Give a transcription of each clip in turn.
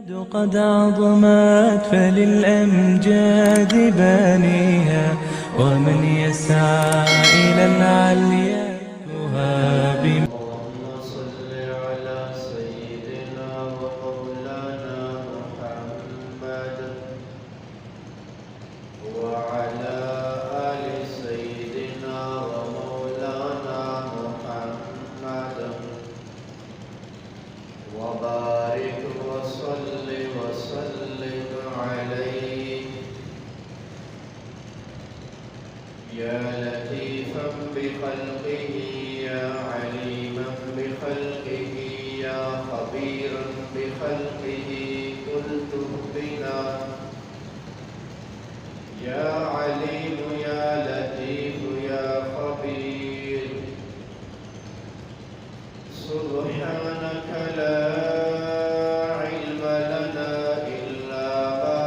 قد عظمت فللأمجاد بانيها، ومن يسعى إلى العليا يهاب. اللهم صل على سيدنا ومولانا محمد وعلى آل سيدنا ومولانا محمد وبارك وصل وسلم عليه. يا لطيفا بخلقه، يا عليما بخلقه، يا خبيرا بخلقه، الطف بنا. يا عليم يا لطيف يا خبير. سبحانك لا علم لنا إلا ما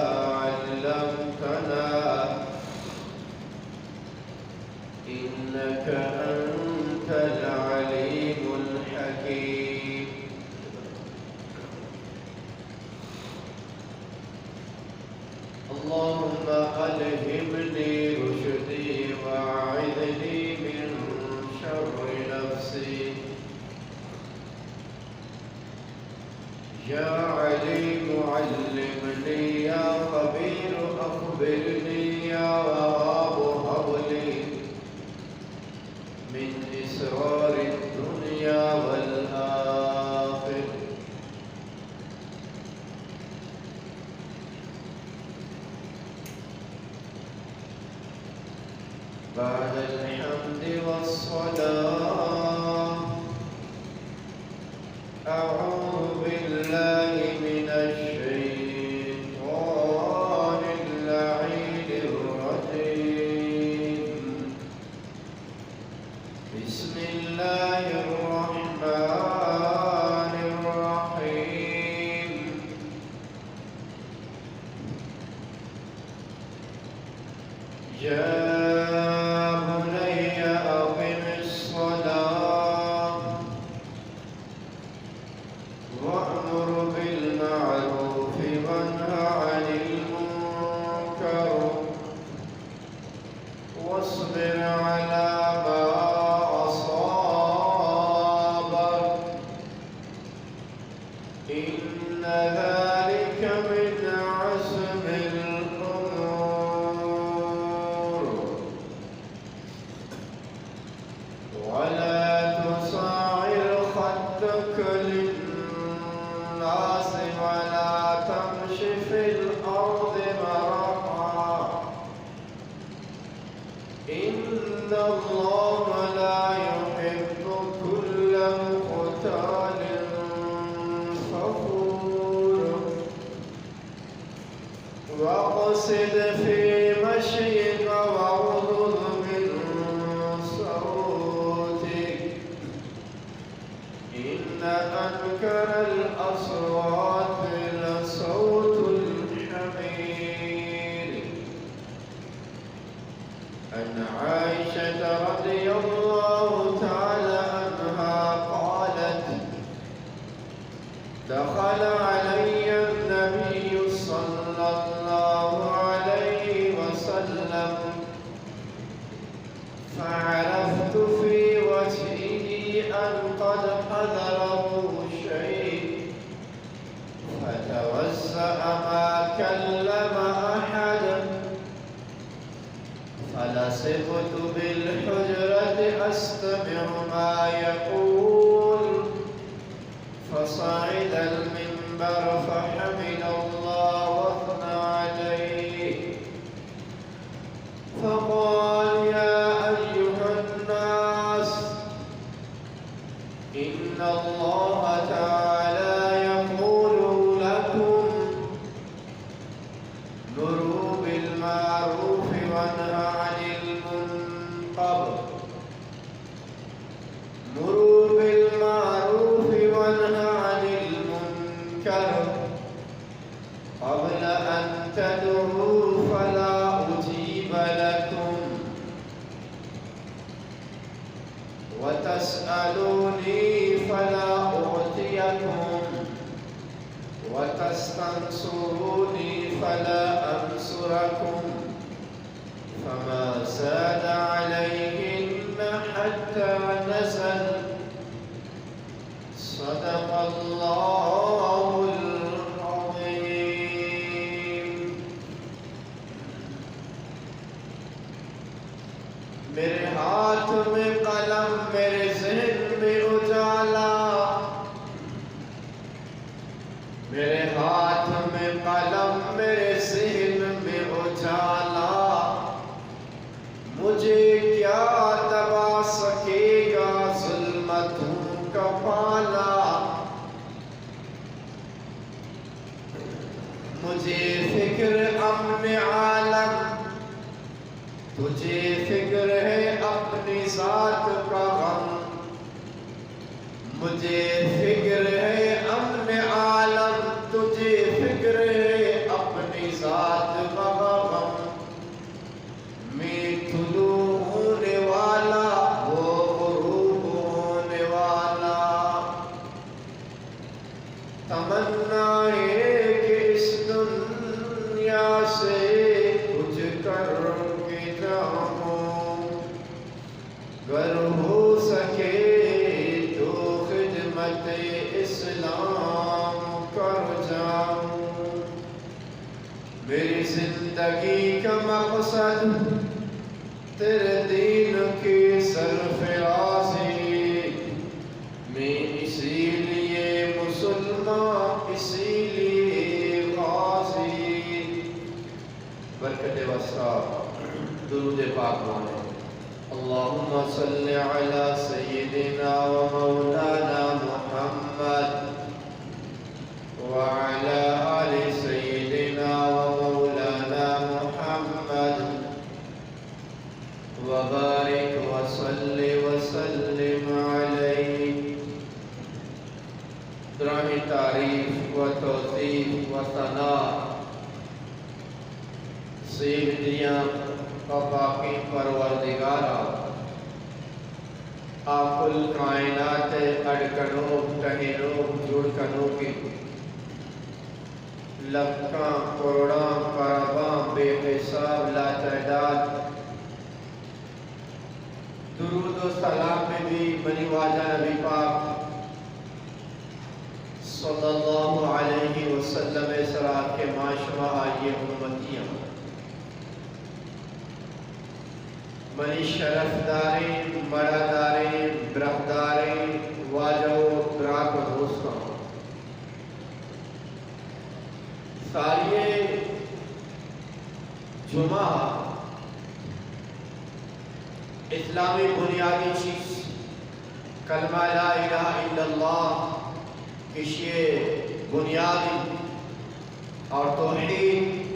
علمتنا، إنك أنت العليم الحكيم. اللهم ألهمني رشدي وأعذني من شر نفسي. يا عليم علمني، يا خبير أخبرني، يا وهاب هب لي من أسرار الدنيا والآخرة. بعد الحمد والصلاة، أعوذ بالله من الشيطان اللعين الرجيم. بسم الله الرحمن الرحيم. يا بني أقم الصلاة وأمر بالمعروف وانه عن المنكر واصبر على ما أصابك، إن ذلك من عزم الأمور. ولا تصعر خدك للناس ولا تمش في الأرض مرحا، إن الله لا يحب كل مختال فخور. واقصد في مشيك واغضض من صوتك، إن أنكر الأصوات لصوت الحمير. عن عائشة رضي الله تعالى عنها قالت: دخل علي النبي صلى الله عليه وسلم فعرفت في وجهه أن قد حضره شيء، فتوضأ ما كلم أحد، فلصقت بالحجرة أستمع ما يقول، فصعد المنبر فحمد الله وأثنى عليه، فقال: يا أيها الناس، إن الله تعالى يقول لكم: مروا بالمعروف وانهوا عن المنكر، مروا بالمعروف وانهوا عن المنكر، قبل أن تدعوا فلا أجيب لكم، وتسألوني فلا أعطيكم، وتستنصروني فلا أنصركم، فما زاد عليهن حتى نزل. صدق الله العظيم. میرے ہاتھ میں قلم، میرے ذہن میں اجالا، میرے ہاتھ میں قلم، میرے ذہن میں اجالا، مجھے کیا دبا سکے گا ظلمتوں کا پالا؟ مجھے فکر امن عالم، تجھے فکر ہے اپنی ذات کا غم۔ مجھے فکر ہے امن عالم، تجھے فکر ہے اپنی ذات کا غم۔ میں طلوع ہونے والا، وہ غروب ہونے والا۔ تمنا ہے کہ اس دنیا سے کچھ کر کے جاؤں، گر ہو سکے تو خدمت اسلام کر جاؤں۔ میری زندگی کا مقصد تیرے دین کی سرفرازی، میں اسی لیے مسلمان، اسی لیے غازی۔ برکت واسطہ درود پاک وانیں۔ اللهم صل على سيدنا ومولانا محمد وعلى آل سيدنا ومولانا محمد وبارك وصل وسلم عليه۔ دراہیں تعریف و توصیف و ثنا سید دیاں پہ پاکیں پروردگار ءَ، آ کل کائنات ءِ اڈ کنوک، ٹہینوک، جوڑ کنوک انت۔ لکاں، کروڑاں، کرباں، بے حساب، لاتعداد درود و سلام بہ بی منی واجہ نبی پاک صلی اللہ علیہ وسلم ءِ سرا کہ ما شما آئی ءِ امتی آں۔ منی شرف داریں، مڑا داریں، براہ داریں واجہ و برات و دوستاں، ساری ءِ جمعہ اسلام ءِ بنیادی چیز کلمہ لا الہ الا اللہ، کہ ایشی ءِ بنیاد انت، اور توحید،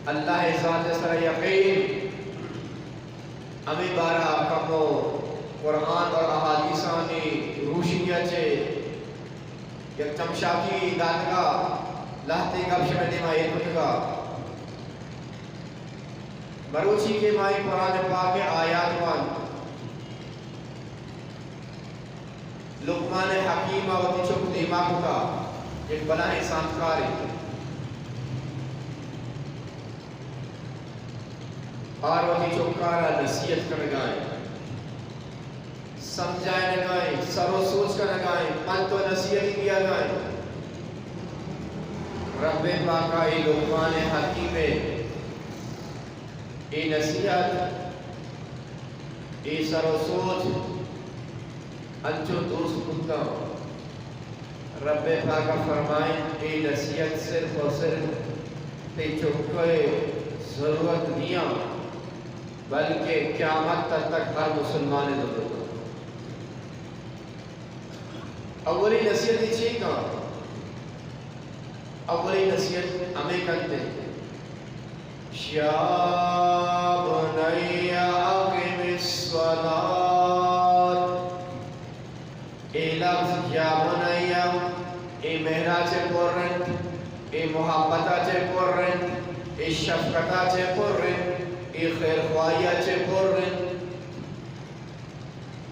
اللہ ءِ ذات ءِ سرا یقین، ہمے بارہ ءَ کمو قرآن اور احادیثانی روشنی ءَ چہ یک چمشاکی داتگ ءَ، لہتے گپ شمئے دیما ایر کتگ ءَ۔ مروچی کہ ما اے قرآن پاک ءِ آیات وانت، لقمان حکیم ءَ وتی چک دیما کتا، یک بلاہیں زانتکارے۔ آ وتی چکاں را نصیحت کنگا انت، سمجھائینگا انت، سر و سوج کنگا انت، پنت و نصیحتی دیگا انت۔ رب پاک ءَ اے لقمان حکیم ءِ اے نصیحت، اے سر و سوج انچو دوست بوتاں۔ رب پاک ءَ فرمائیں، اے نصیحت صرف و صرف تئی چک ءِ ضرورت نیاں، بلکہ قیامت تک ہر مسلمان ءِ ضرورت۔ اولی نصیحت چی کن؟ اولی نصیحت ہمے کنت، یا بنی اقم الصلاۃ۔ اے لفظ یا بنی، اے مہر ءَ چہ پر انت، اے محبت ءَ چہ پر انت، اے شفقت ءَ چہ پر انت، اے خیرخواہی ءَ چہ پر انت۔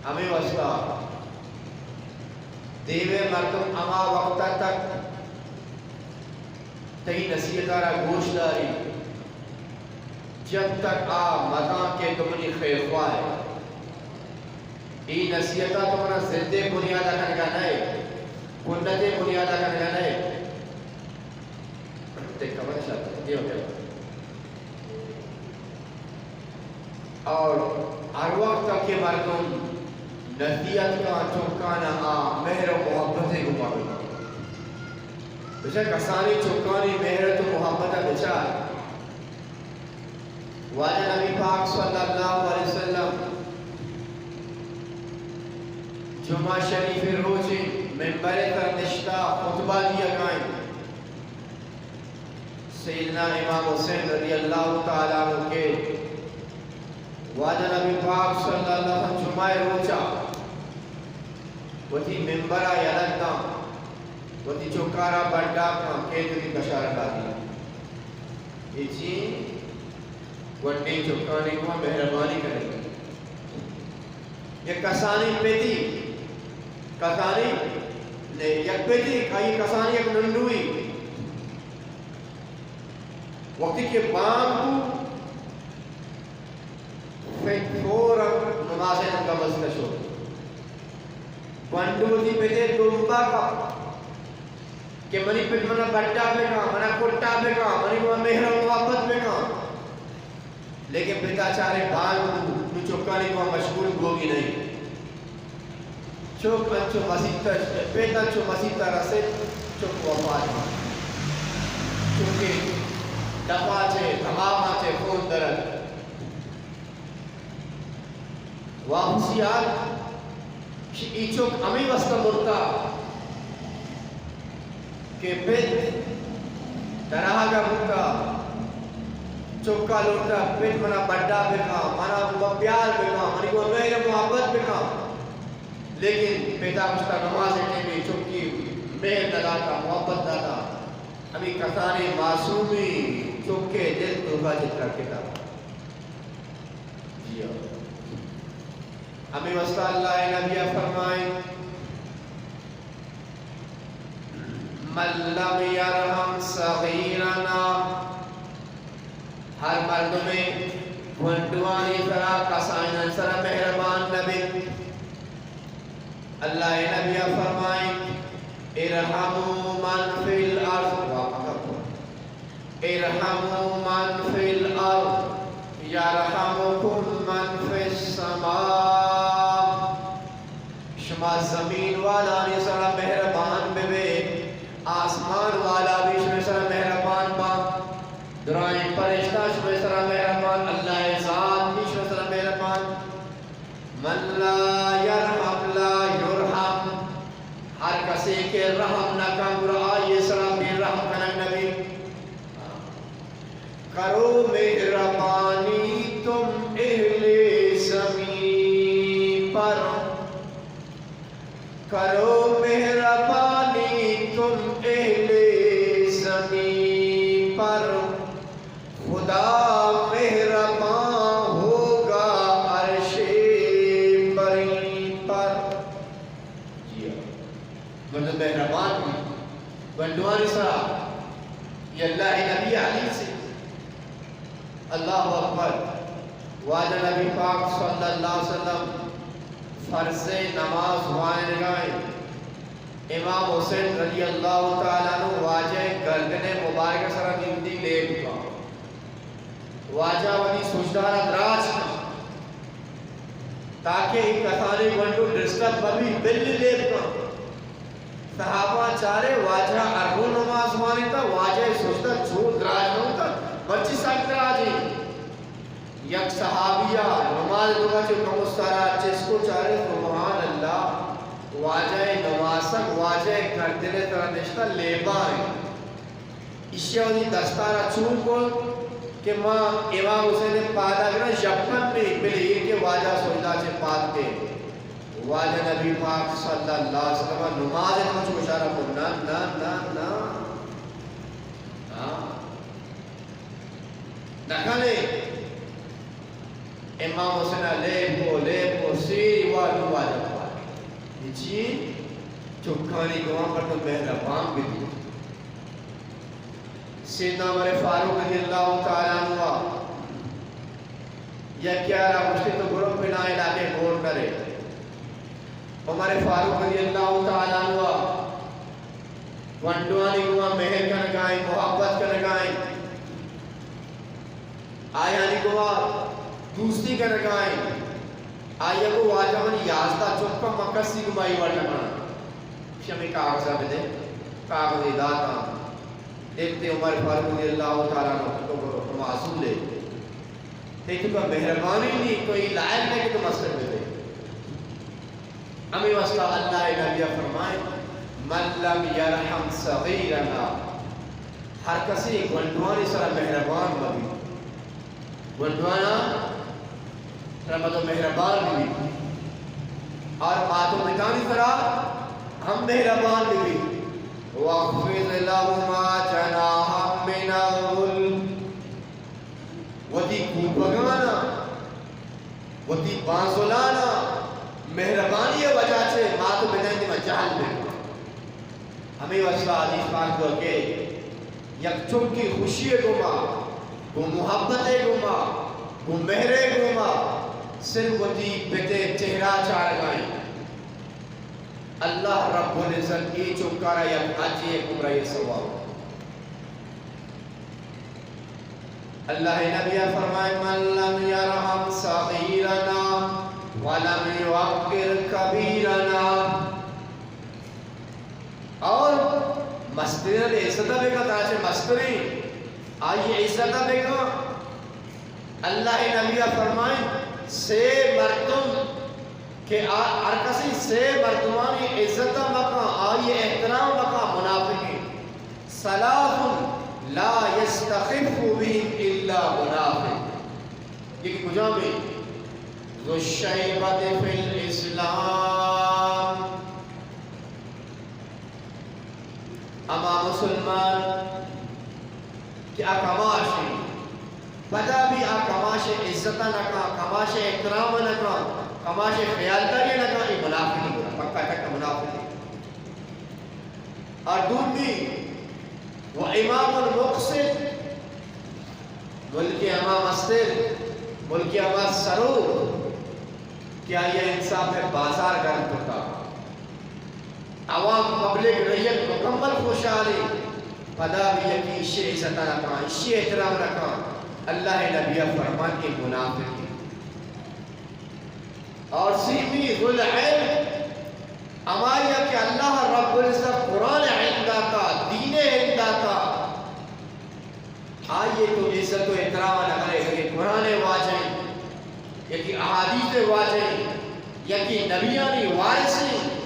ہمے واسطہ دیوے مردم ہما وقت ءَ تک تئی نصیحت ءَ را گوش داری، جب تک آ مزان کہ تو منی خیر خواہ ئے۔ اے نصیحت ءَ تو منا ضد ءِ بنیاد ءَ کنگا نہ ئے، کنت ءِ بنیاد ءَ کنگا نہ ئے۔ تے کمر شاہ دیو کیا۔ اور ہر وقت کہ مردم نصیحت کاں چکانا، آ مہر و محبت ءِ گوما بکاں۔ بچار کسانیں چکانی مہر تو محبت ءَ بچار۔ واجہ نبی پاک صلی اللہ علیہ وسلم جمعہ شریف ءِ روچ ممبر ءِ سر نشتہ خطبہ دیگا ایں۔ سیدنا امام حسین رضی اللہ تعالی عنہ کہ واجہ نبی پاک صلی اللہ علیہ وسلم جمعہ ءِ روچا وتی ممبر ءَ یلہ داں، وتی چکارا بڈا کاں کہ وتی بشارت داتی۔ اے چی؟ گونڈیں چکانی گوما مہربانی کنگ۔ یک کسانیں پتی، کسانیں، نے، یک پتی، آئی کسانیں یک ننڈوئی۔ وقتی کہ بانگ بو، پت فوراً نماز ءِ نیمگا بستہ شو۔ گونڈو وتی پت ءِ دمبا کپت کہ منی پت منا بڈا بکاں، منا کٹا بکاں، منی گوما مہر و محبت بکاں۔ لیکن پتا چارے بانگ بو، نوں چکانی گوما مشغول بوگی نہ ایں۔ چک انچو مسیت ءَ، پت انچو مسیت ءَ رست، چک وفات بوت۔ چکے دپا چہ، دماغا چہ خون درت۔ واپسی آت، اے چک ہمے واسطہ مرتا کہ پت دراہگا بوتا، چکا لوٹتا پت منا بڈا بکاں، منا گوما پیار بکاں، منی گوما مہر محبت بکاں۔ لیکن پتا گوشتا نماز ءِ ٹیمے چکی مہر نہ داتا، محبت داتا۔ ہمے کسانیں معصومیں چکے دل توکا چہ ترکتا۔ جی ہاں۔ ہمے واسطہ اللہ ءِ نبی ءَ فرمائیں، من لم یرحم صغیرنا، ہر مردمے گونڈوانی سرا، کسانیں سرا مہربان نہ بیت۔ اللہ ءِ نبی ءَ فرمائیں، ارحموا من فی الارض، واہ، ارحموا من فی الارض یرحمکم من فی السماء۔ شما زمین والانی سرا مہربان ببے، آسمان والا بھی شمے سرا مہربان با، درائیں پرشتہ شمے سرا مہربان، اللہ ءِ ذات بھی شمے سرا مہربان۔ من لا یرحم لا یرحم، ہر کسے کہ رحم نہ کن، گڑا آئی سرا بھی رحم کنگ نہ بیت۔ کرو مہربانی تم اہل زمین پر، کرو مہربانی تم اہل زمین پر، خدا مہربان ہوگا عرش برین پر۔ جی ہاں۔ مردم مہربان بیت گونڈوانی سرا۔ اے اللہ ءِ نبی ءِ حدیث ایں۔ اللہ اکبر۔ واجہ نبی پاک صلی اللہ علیہ وسلم فرض نماز وانینگا ایں۔ امام حسین رضی اللہ تعالی عنہ واجہ ءِ گردن مبارک ءِ سرا نندی لیب کاں۔ واجہ وتی سجدہ را دراج کن تاکہ اے کسانیں گونڈو ڈسٹرب مہ بی، بلی لیب کن۔ صحابہ چارے واجہ ہر رو نماز وانتا، واجہ سجدہ چو دراج نہ بوتا، مرچی سک دراج ایں۔ یک صحابی ءَ نماز توکا چو کمو سرا چست کو، چارے سبحان اللہ، واجہ نماسگ واجہ گردن ءِ سرا نشتہ لیبا ایں۔ ایشی ءَ وتی دستارا چون کت کہ ما امام حسین ءِ پادا گراں، ژپن بی، بلے اے کہ واجہ سجدہ چہ پاد کئیت۔ واجہ نبی پاک صلی اللہ علیہ وسلم نماز ءَ چو اشارہ کت، نہ، نہ، نہ، نہ۔ ہاں۔ نہ کنے۔ امام حسین ءَ لیب کو، لیب کو، سیری وا نو واجہ پاد۔ اے چی؟ چکانی گوما پر تو مہربان ببی۔ سیدنا عمر فاروق رضی اللہ تعالی عنہ یکے ءَ را گوشتی تو برو پلان علاقے گورنر ئے۔ عمر فاروق رضی اللہ تعالی عنہ گونڈوانی گوما مہر کنگائیں، محبت کنگائیں، آیانی گوما دوستی کنگائیں۔ آئی ءَ گو واجہ منی یازدہ چک اَں، من کسی گوما اے وڑ نہ کناں۔ شمے کاغذ ءَ بدے، کاغذے داتاں۔ دیکھتے عمر فاروق رضی اللہ تعالی عنہ تو برو، تو معزول ئے۔ تئی تو کا مہربانی نہیں، تو اے لائق نہیں کہ تو مستر بہ بئے۔ ہمے واسطہ اللہ ءِ نبی ءَ فرمائے، من لم یرحم صغیرنا، ہر کسے گونڈوانی سرا مہربان مہ بی، گونڈوانا سرا مدو مہربان بہ بی، اور مات و پتانی سرا ہم مہربان بہ بی۔ واخفض لهما جناح من الذل، وتی کوپگانا، وتی بانزلانا مہربانی ءِ وجہ چہ مات و پتانی دیما جہل بہ کن۔ ہمے واسطہ حدیث پاک ءَ کہ یک چکے خوشی ءِ گوما، گوں محبت ءِ گوما، گوں مہر ءِ گوما صرف وتی پت ءِ چہرہ چارگائیں۔ اللہ رب العزت اے چکارا یک حج ءِ، یک عمرہ ءِ ثواب۔ اللہ ءِ نبی ءَ فرمائے، من لم یرحم صغیرنا ولم یوقر کبیرنا۔ اور مسترین عزت بکن، تاچہ مسترین آئی عزت بکن۔ اللہ ءِ نبی ءَ فرمائے، سے مردم کہ آ، ہر کسی سے مردمانی عزت مکن، آئی احترام مکن، منافقین۔ ثلاث لا یستخف بهم الا منافق۔ یہ کجام ہے؟ ذو الشیبۃ فی الاسلام۔ ہما مسلمان کہ آ کماش انت، پدا بھی آ کماش ءِ عزت ءَ نہ کن، کماش ءِ احترام ءَ نہ کن، کماش ءِ خیالداری ءَ نہ کن، اے منافقی گڑا پکا ٹکا منافقی۔ اور دومی، و امام مقسط، ملک ءِ ہما مستر، ملک ءِ ہما سروک کہ آئی ءَ انصاف ءِ بازار گرم کتا، عوام، پبلک، رعیت مکمل خوشحال انت، پدا بھی یکی ایشی عزت ءَ نہ کن، ایشی احترام ءَ نہ کن، اللہ ءِ نبی ءَ فرمان کہ منافق انت۔ اور سیمی ذو العلم، ہمائی کہ اللہ رب العزت قرآن ءِ علم داتا، دین ءِ علم داتا، آئی ءَ تو عزت و احترام ءَ نہ کنئے، یکی قرآن ءِ واجہ انت، یکی احادیث ءِ واجہ انت، یکی نبیانی وارث انت،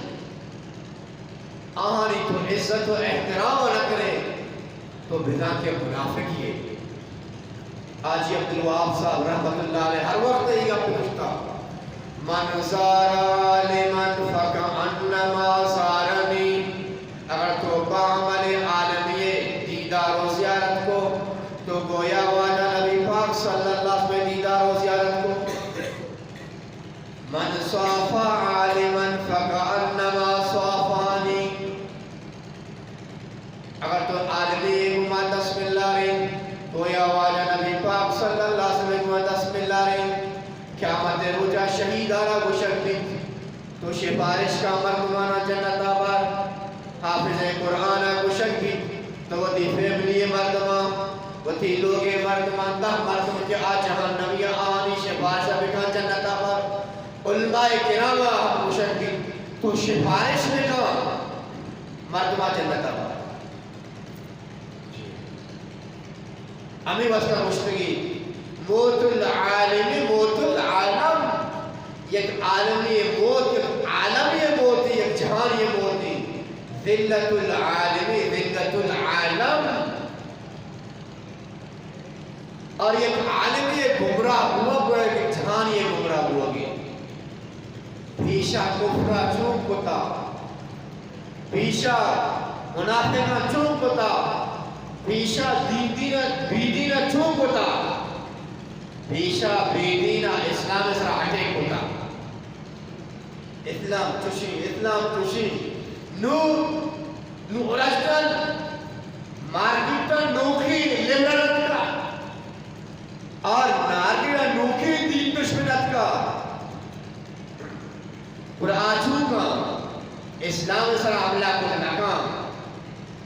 آہانی تو عزت و احترام ءَ نہ کنئے، تو بزاں کہ منافقی ئے۔ حاجی عبدالوہاب صاحب رحمت اللہ علیہ ہر وقت اے گپ گوشتا، من زار عالما فکأنما زارنی۔ اگر تو با عمل عالمی ءِ دیدار و زیارت کو، تو گویا واجہ نبی پاک صلی اللہ علیہ وسلم ءِ دیدار و زیارت کو۔ من صافح عالما فکأنما صافحنی۔ اگر تو عالمی گوما دست ملاریں، گویا واجہ نبی پاک صلی اللہ علیہ وسلم گوما دست ملاریں، قیامت روچا شہیدارا گوشگ بیت، تو سفارش کا مردمانا جنتا بر، حافظ قرآنا گوشگ بیت، تو وتی فیملی مردمان، وتی لوگ مردمان، دہ مردم کہ آ جہنمی آنی سفارشا بکن جنتا بر، علماء کراما ہم گوشگ بیت، تو سفارش بکن مردما جنتا بر۔ ہمے واسطہ گوشتگی، موت العالم موت العالم، یک عالمی موت، یک عالمی موت، یک جہانی موت، ذلت العالم ذلت العالم۔ اور یک عالمی گمراہ بوگ و یک جہانی گمراہ بوگ۔ پیشا کفرا چون کتا، پیشا منافقاں چون کتا، پیشا دین دین بے دین چون کتا، پیشا بے دین اسلام سرا اٹیک کتا۔ اسلام چوشیں، اسلام چوشیں۔ نو، نو اوریجنل مارکیٹ ءَ نوکیں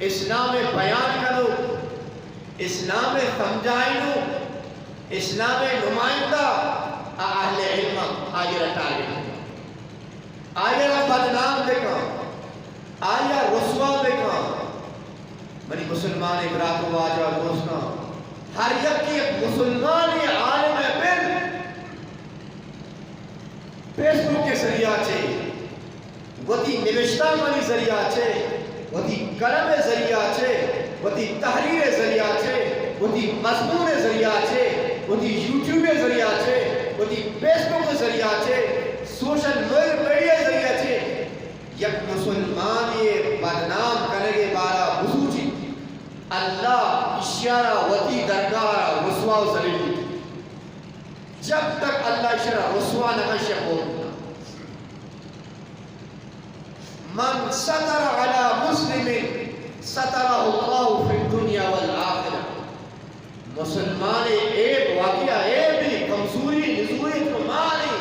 اسلام ءِ بیان کنوک، اسلام ءِ سمجھائینوک، اسلام ءِ نمائندہ، آ اہل علم انت، آئی ءَ را ٹارگٹ بکن، آئی ءَ را بدنام بکن، آئی ءَ رسوا بکن۔ منی مسلمان برات و واجہ و دوستاں، ہر یکے یک مسلمانے عالم ءِ بل فیس بک ءِ ذریعہ چے، وتی نبشتانکانی ذریعہ چے، وتی قلم ءِ ذریعہ چے، وتی تحریر ءِ ذریعہ چے، وتی مضمون ءِ ذریعہ چے، وتی یوٹیوب ءِ ذریعہ چے، وتی فیس بک ءِ ذریعہ چے، سوشل میڈیا ءِ ذریعہ چے یک مسلمانے ءِ بدنام کنگ ءِ بارا بسوچیت، اللہ ایشی ءَ را وتی درگاہ ءَ رسوا و ذلیل بیت۔ جب تک اللہ ایشی ءَ را رسوا نہ کنت، ایشی ءَ موت نہ۔ من ستر علی مسلم سترہ اللہ فی الدنیا والآخرہ۔ مسلمان ءِ عیب، واقعہ عیب، کمزوری، نزوری تو مارے،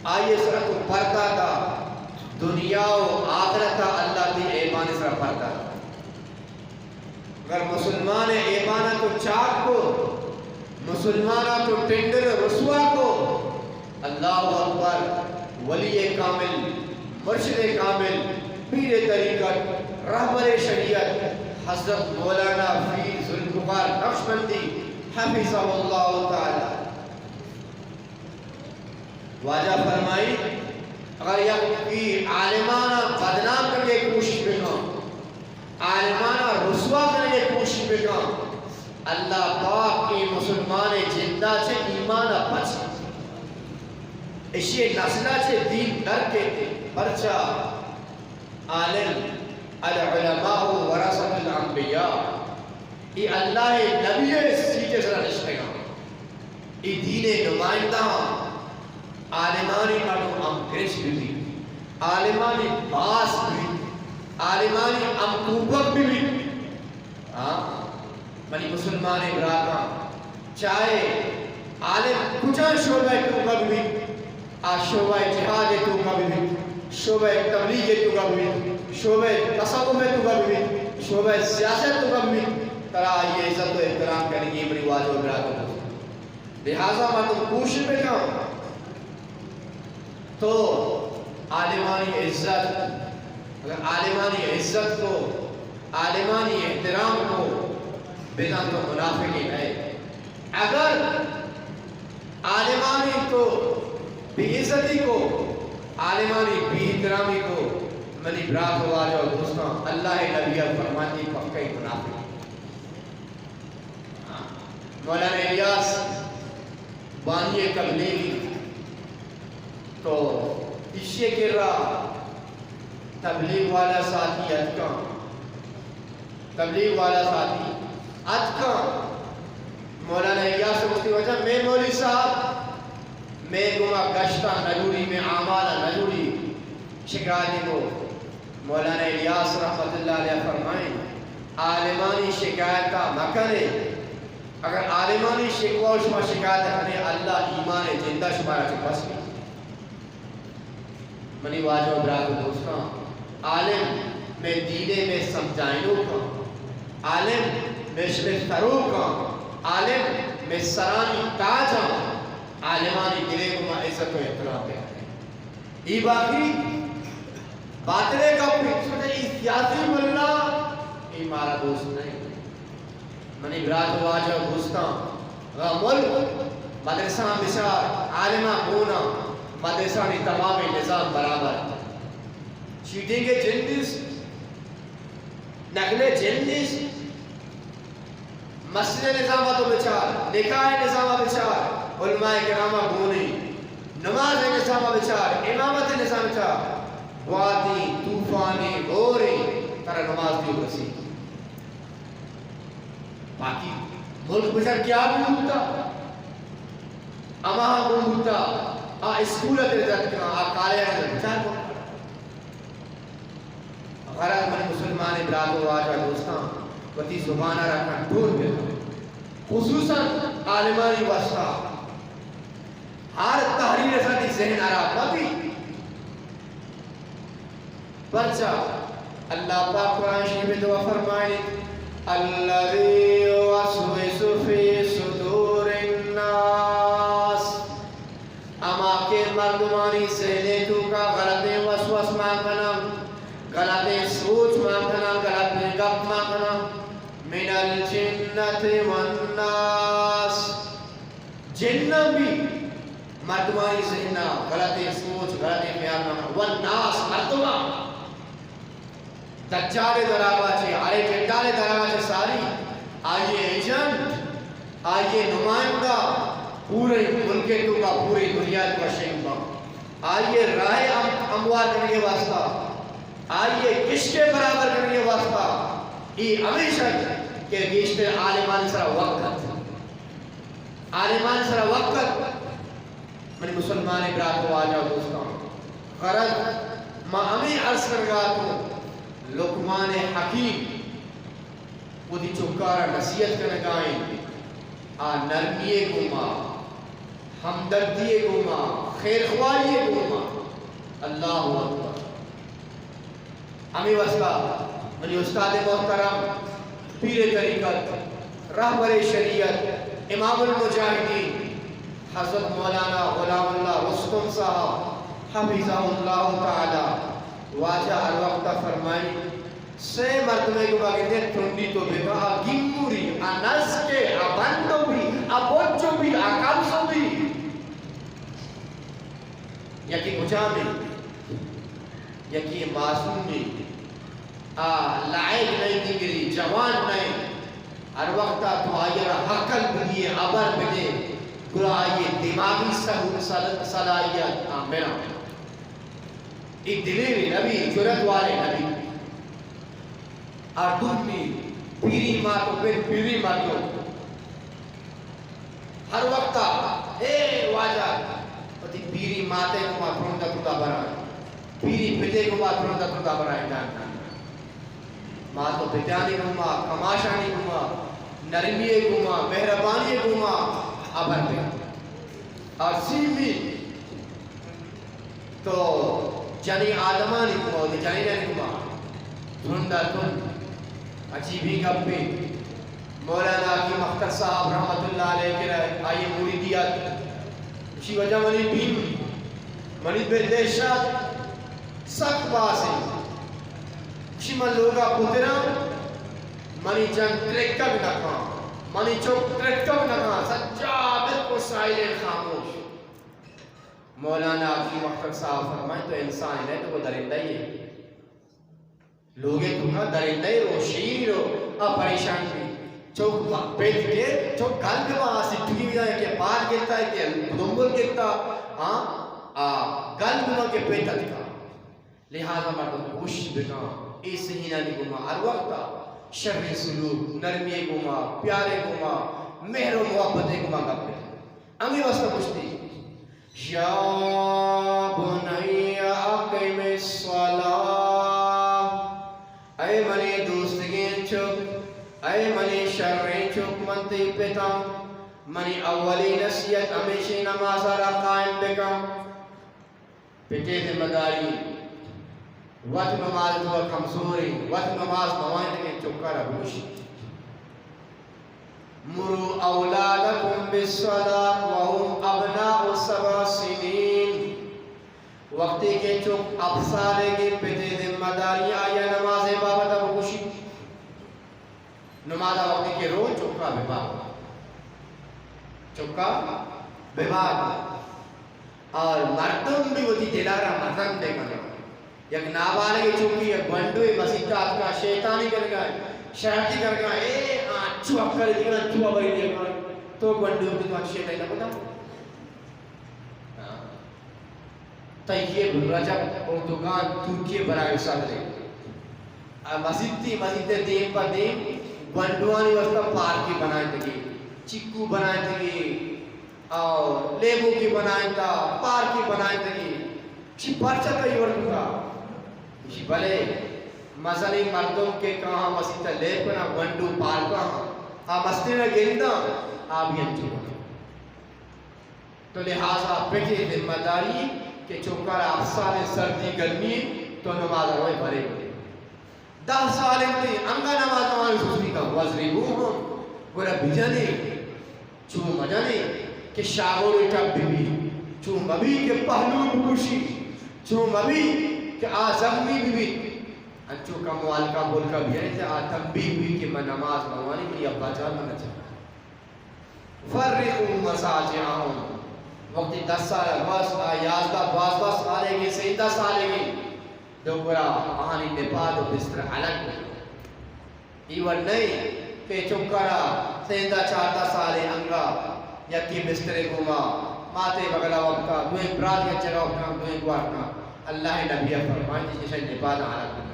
آئی ءِ سرا تو پردہ دا، دنیا و آخرت ءَ اللہ تئی عیبانی سرا پردہ دا۔ اگر مسلمان ءِ ایمان ءَ تو چاک کو، مسلمان ءَ تو ٹنڈر رسوا کو، اللہ اکبر، ولی کامل، مرشد کامل، پیر طریقت، رہبر شریعت، حضرت مولانا پیر ذوالفقار نقشبندی حفظہ اللہ تعالی۔ واجہ فرمائی، اگر یک ای عالمانا بدنام کنگے کوشش بکن، عالمانا رسوا کنگے کوشش بکن، اللہ پاک ای مسلمان جندا چہ ایمانا پچ، اشی نسلا چہ دین در کیتے، پرچا عالم، العلماء ورثۃ الانبیاء، اے اللہ ءِ نبی ءِ سیٹ ءِ سرا نشتگاں، اے دین ءِ نمائندہ آں، عالمانی مردم ہم گرنچ بہ بیت، عالمانی باس بہ بیت، عالمانی ہم کوپگ بہ بیت۔ ہاں، منی مسلمانیں براتاں، چاہے عالم کجا شعبہ ءِ توکا بہ بیت، آ شعبہ جہاد ءِ توکا بہ بیت، شعبہ تبلیغ ءِ توکا بہ بیت، شعبہ تصوف ءِ توکا بہ بیت، شعبہ سیاست ءِ توکا بہ بیت، ترا آئی ءِ عزت و احترام کنگی، منی واجہ و برات و دوست۔ لہذا مردم کوشش بکن تو عالمانی عزت، اگر عالمانی عزت کو، عالمانی احترام کو، بزاں تو منافقے نئے۔ اگر عالمانی تو بے عزتی کو، عالمانی بے احترامی کو، منی برات و واجہ و دوستاں، اللہ ءِ نبی ءَ فرماتی پکے منافق۔ مولانا الیاس بانی تبلیغ تو ایشی کرا تبلیغ والا ساتھی اتکاں، تبلیغ والا ساتھی اتکاں۔ مولانا الیاس گوشتی، واجہ مئے مولوی صاحب، مئے گوما گشتا نہ جوڑی، مئے اعمالا نہ جوڑی، شکایتی کو۔ مولانا الیاس رحمت اللہ علیہ فرمائیں، عالمانی شکایتا مکنے، اگر عالمانی شکوہ و شما شکایت کنے، اللہ ایمان جندا شمارا چہ پس بیت۔ منی واجہ و برات و دوستاں، عالم مئے دین ءِ مئے سمجھائینوکاں، عالم مئے شمئے سروکاں، عالم مئے سرانی تاجاں، عالمانی دلے گوما عزت و احترام بکنے۔ ای باقی باطلے گپ انت، سوچے ای سیاسی ملا، ای مارا دوست نہیں۔ منی برات و واجہ و دوستاں، غا ملک مدرسہ بچار، عالماں گونا، مدرسانی تمام نظام برابر۔ چیٹنگ جند است، نقل جند است، مسجد نظام تو بچار، نکاح نظام بچار، علماء کرام گونی، نماز نظام بچار، امامت نظام بچار، گواتی، طوفانی، غوری، ترا نماز دیو رسی۔ باقی ملک بچار کیا گون بوتا، اما گون بوتا، آ اسکول اتر جات کنا، آ کالج اتر بچار کو۔ غرض منی مسلمان برات و واجہ دوستاں، وتی زبان ءَ را کنٹرول بکن، خصوصاً عالمانی واسطہ۔ ہر تحریر ءَ تئی ذہن ہراب مہ بی۔ پرچا اللہ پاک قرآن شریف ءِ توکا فرمائیت، الذی یوسوس فی صدور الناس، ہما کہ مردمانی ذہن ءِ توکا غلطیں وسوس مان کناں، غلطیں سوچ مان کناں، غلطیں گپ مان کناں، من الجنۃ والناس، جناں بھی مردمانی ذہن ءَ غلطیں سوچ، غلطیں خیال مان کناں، والناس، مردماں۔ دجال ءِ دراگا چہ، ہرے جنڈال ءِ دراگا چہ ساری، آئی ءِ ایجنٹ، آئی ءِ نمائندہ پورے ملک ءِ توکا، پوری دنیا ءِ توکا شنگ باں۔ آئی ءِ راہ ءِ ہم-، ہموار کنگ ءِ واسطہ، آئی ءِ کشک ءِ برابر کنگ ءِ واسطہ، اے ہمیش اِنت کہ گیشتر عالمانی سرا وقت اَت۔ عالمانی سرا وقت اَت۔ منی مسلمانیں برات ءُ واجہ ءُ دوستاں، غرض ما ہمے عرض کنگا اتوں، لقمان حکیم وتی چکارا نصیحت کنگا اِنت، آ نرمی ءِ گوما، ہمدردی ءِ گوما، خیرخواہی ءِ گوما۔ اللہ اکبر۔ ہمے واسطہ منی استاد محترم، پیر طریقت، رہبر شریعت، امام المجاہدین حضرت مولانا غلام اللہ رستم صاحب حفظہ اللہ تعالی، واجہ ہر وقت فرمائی، سے مردمے گوما گندے ترندی تو بکن، آ گیموری، آ نزکے، آ بندو بی، آ بچو بی، آ کمزو بی۔ یکے کجامیں؟ یکے معصومیں، آ لائق نئیں، دگری جوان نئیں۔ ہر وقتا تو آئی را ہکل بدیئے، ہبر بدے، گڑا آئی دماغی سہو-، صل-، صلاحیت آ مراں۔ اے دلیرے نبی، جرات والے نبی۔ آ دومی پیری مات ءُ پت، پیری مردم۔ ہر وقتا، اے واجہ، وتی پیری ماتے گوما ترند ءُ ترند ہبر ءَ، پیری پتے گوما ترند ءُ ترند ہبر ءَ، جان جان۔ مات ءُ پتانی گوما، کماشانی گوما، نرمی ءِ گوما، مہربانی ءِ گوما ہبر بہ۔ آ سیمی تو جنی آدمانی گوما، وتی جنینانی گوما ترند ءُ ترند۔ عجیبیں گپے۔ مولانا حکیم اختر صاحب رحمت اللہ علیہ کہ آئی مریدی ات، اسی وجہ منی بیم، منی بے دہشت سک بازیں۔ اسی من لوگا پتراں، منی جن ترکگ نہ کن، منی چک ترکگ نہ کن، سجا بالکل سائلنٹ، خاموش۔ مولانا حکیم اختر صاحب فرمائیں، تو انسان نئے، تو درندہ ئے۔ لوگے توکا درندہ رو، شیر رو، آ پریشان بی۔ چک پت کے، چک گل ببا، آ سٹکی بدا کہ پاد گتا، کہ دمبل گتا، ہاں، آ گل ببا کہ پت اتکا۔ لہذا مردم کوشش بکن، اے ذہینانی گوما ہر وقتا شریں سلوک، نرمی گوما، پیارے گوما، مہر و محبت گوما گپ بکن۔ ہمے واسطہ گوشتی، یا بنی اقم الصلاۃ، اے منی دوستگیں چک، اے منی شریں چک، من تئی پتاں، منی اولی نصیحت ہمیشی، نماز را قائم بکن۔ پتے ذمہ داری، وت نماز تو کمزوریں، وت نماز نوائیں کہ چکا را بوش۔ مروا اولادکم بالصلاۃ وهم ابناء سبع سنین۔ وقتی کہ چک ہفت سالگی، پتے ذمہ داری آیا نماز بابت بگوشی۔ نماز وقتی کہ رو چکا بباگ، چکا بباگ۔ اور مردم بھی وتی دلارا مزن بکنت۔ یک نابالغ چکی، یک گونڈوے مسیت ءَ اتکا، شیطانی کنگا، شرارتی کنگا، اے آ چو اکل دیگا، چو ابری دیگا، تو گونڈو کہ تو شیطانی نہ کتا۔ ہاں۔ طیب رجب اردگان ترکی برائے صدر۔ آ مسیتی، مسیت دیم پہ دیم گونڈوانی واسطہ پارکی بنائینتگی، چکو بنائینتگی، او لیبو کی بنائینتا، پارکی بنائینتگی۔ چی پرچہ تئی وڑ بوتا؟ گوشی، بلے، مزنیں مردم کہ کاہاں مسیت ءَ لیب کناں، گونڈو پارکاں، آ مستریں گنداں، آ بھی انچو کناں۔ تو لہذا پتے ذمہ داری کہ چکارا ہفت سال سردی گرمی تو نماز روئے بھرے بھرے۔ دہ سال انت، انگا نماز نماز سستی کن، واضربوهم، گڑا بجنے، چو مجنے کہ شاگور ٹپ بہ بی، چو مبی کہ پہلو بکشی، چو مبی کہ آ زخمی بہ بیت۔ انچو کم والکا بولکا بیائے تے آ تنبیہ بی کہ من نماز نوانی، منی ابا جان من چاہ۔ فرقوا مضاجعهم۔ وقتی دس سال گوست، آ یازدہ، دوازدہ سالے گی، سیزدہ سالے گی، دو گرا آہانی نپاد و بستر الگ بکن۔ ای وڑ نئے کہ چکرا سیزدہ چاردہ سالے انگا یکی بسترے گوما ماتے بغلا وپتا، دوئیں برات یک جگہ وپتا، دوئیں گوارتا۔ اللہ نبی فرمائیں کہ شاید نپاد الگ بکن۔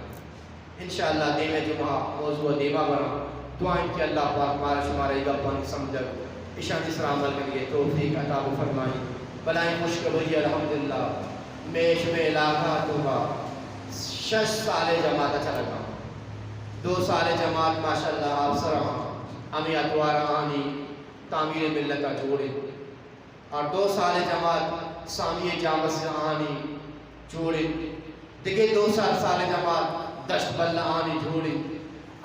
انشاءاللہ دیمے جمعہ موضوع دیما براں۔ دعا انت کہ اللہ پاک مارا شمارا اے گپانی سمجھگ، اشانی سرا عمل کنگے توفیق عطا بفرمائیں۔ بلائیں خوشخبری الحمدللہ، مئے شمئے علاقہ توکا شش سالے جماعت چلگا۔ دو سالے جماعت ماشاءاللہ آپسرا ہمے اتوارا آنی تعمیر ملتا جوڑ انت۔ اور دو سال جماعت سامی جامع سے آنی جوڑ انت۔ دگہ دو سال، سال جماعت دشت بل آنی جوڑ انت۔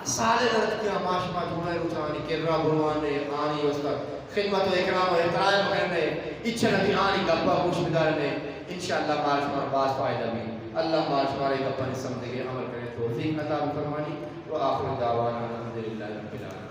سال درد کیا ما شما جوڑ ء روچ آنی کرا بروان ء آنی واسطہ خدمت و اکرام و احترام کرنے، اچھا نبی آنی گپا گوش بدارنے۔ انشاءاللہ مارا شمارا باز فائدہ بی۔ اللہ مارا شمارا اے گپانی سمجھگے عمل کرنے توفیق عطا فرمانی۔ و آخر دعوانا الحمدللہ رب العالمین۔